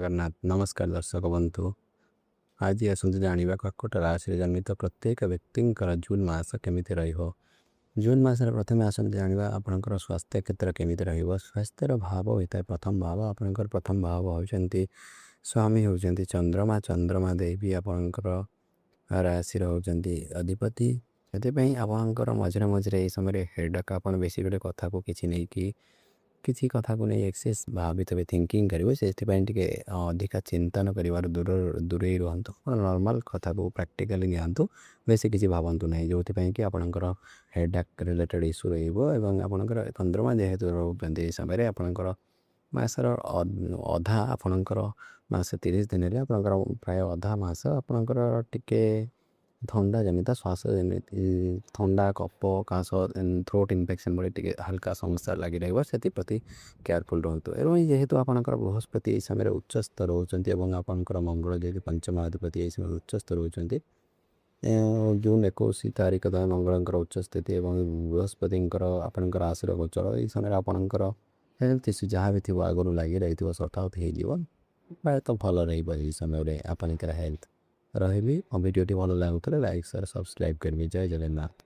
ଜଗନ୍ନାଥ। ନମସ୍କାର ଦର୍ଶକ ବନ୍ଧୁ, ଆଜି ଆସନ୍ତୁ ଜାଣିବା କର୍କଟ ରାଶିରେ ଜନ୍ମିତ ପ୍ରତ୍ୟେକ ବ୍ୟକ୍ତିଙ୍କର ଜୁନ୍ ମାସ କେମିତି ରହିବ। ଜୁନ୍ ମାସରେ ପ୍ରଥମେ ଆସନ୍ତୁ ଜାଣିବା ଆପଣଙ୍କର ସ୍ୱାସ୍ଥ୍ୟ କ୍ଷେତ୍ର କେମିତି ରହିବ। ସ୍ୱାସ୍ଥ୍ୟର ଭାବ ହୋଇଥାଏ ପ୍ରଥମ ଭାବ। ଆପଣଙ୍କର ପ୍ରଥମ ଭାବ ହେଉଛନ୍ତି ସ୍ୱାମୀ, ହେଉଛନ୍ତି ଚନ୍ଦ୍ରମା। ଚନ୍ଦ୍ରମା ଦେବୀ ଆପଣଙ୍କର ରାଶିର ହେଉଛନ୍ତି ଅଧିପତି। ସେଥିପାଇଁ ଆପଣଙ୍କର ମଝିରେ ମଝିରେ ଏହି ସମୟରେ ହେଡ଼କ୍, ଆପଣ ବେଶୀ ଗୋଟେ କଥାକୁ କିଛି ନେଇକି, କିଛି କଥାକୁ ନେଇ ଏକ୍ସେସ୍ ଭାବିଥିବେ, ଥିଙ୍କିଂ କରିବେ। ସେଥିପାଇଁ ଟିକେ ଅଧିକା ଚିନ୍ତନ କରିବାର ଦୂରେଇ ରୁହନ୍ତୁ। ନର୍ମାଲ କଥାକୁ ପ୍ରାକ୍ଟିକାଲି ନିଅନ୍ତୁ, ବେଶୀ କିଛି ଭାବନ୍ତୁ ନାହିଁ, ଯେଉଁଥିପାଇଁ କି ଆପଣଙ୍କର ହେଡ଼କ୍ ରିଲେଟେଡ଼ ଇସ୍ୟୁ ରହିବ। ଏବଂ ଆପଣଙ୍କର ଚନ୍ଦ୍ରମା ଯେହେତୁ ରହୁଛନ୍ତି ଏହି ସମୟରେ, ଆପଣଙ୍କର ମାସର ଅଧା, ଆପଣଙ୍କର ମାସ 30 ଦିନରେ ଆପଣଙ୍କର ପ୍ରାୟ ଅଧା ମାସ ଆପଣଙ୍କର ଟିକେ ଥଣ୍ଡା ଜନିତ, ଶ୍ୱାସ ଯେମିତି ଥଣ୍ଡା, କଫ, କାଶ, ଥ୍ରୋଟ୍ ଇନଫେକ୍ସନ୍ ଭଳି ଟିକେ ହାଲକା ସମସ୍ୟା ଲାଗି ରହିବ। ସେଥିପ୍ରତି କେୟାରଫୁଲ୍ ରୁହନ୍ତୁ। ଏବଂ ଯେହେତୁ ଆପଣଙ୍କର ବୃହସ୍ପତି ଏହି ସମୟରେ ଉଚ୍ଚସ୍ଥ ରହୁଛନ୍ତି ଏବଂ ଆପଣଙ୍କର ମଙ୍ଗଳ ଯେହେତୁ ପଞ୍ଚମାଧିପତି ଏହି ସମୟରେ ଉଚ୍ଚସ୍ଥ ରହୁଛନ୍ତି, ଜୁନ୍ 21 ତାରିଖ ଦ୍ୱାରା ମଙ୍ଗଳଙ୍କର ଉଚ୍ଚ ସ୍ଥିତି ଏବଂ ବୃହସ୍ପତିଙ୍କର ଆପଣଙ୍କର ରାଶିର ଗୋଚର, ଏହି ସମୟରେ ଆପଣଙ୍କର ହେଲ୍ଥ ଇସ୍ୟୁ ଯାହା ବି ଥିବ, ଆଗରୁ ଲାଗି ରହିଥିବ, ସର୍ଟ ଆଉଟ୍ ହେଇଯିବ। ପ୍ରାୟତଃ ଭଲ ରହିବ ଏହି ସମୟରେ ଆପଣଙ୍କର ହେଲ୍ଥ। ରହିବି, ଭିଡ଼ିଓଟି ଭଲ ଲାଗୁଥିଲେ ଲାଇକ୍, ସେୟାର, ସବସ୍କ୍ରାଇବ୍ କରିବେ। ଜୟ ଜଗନ୍ନାଥ।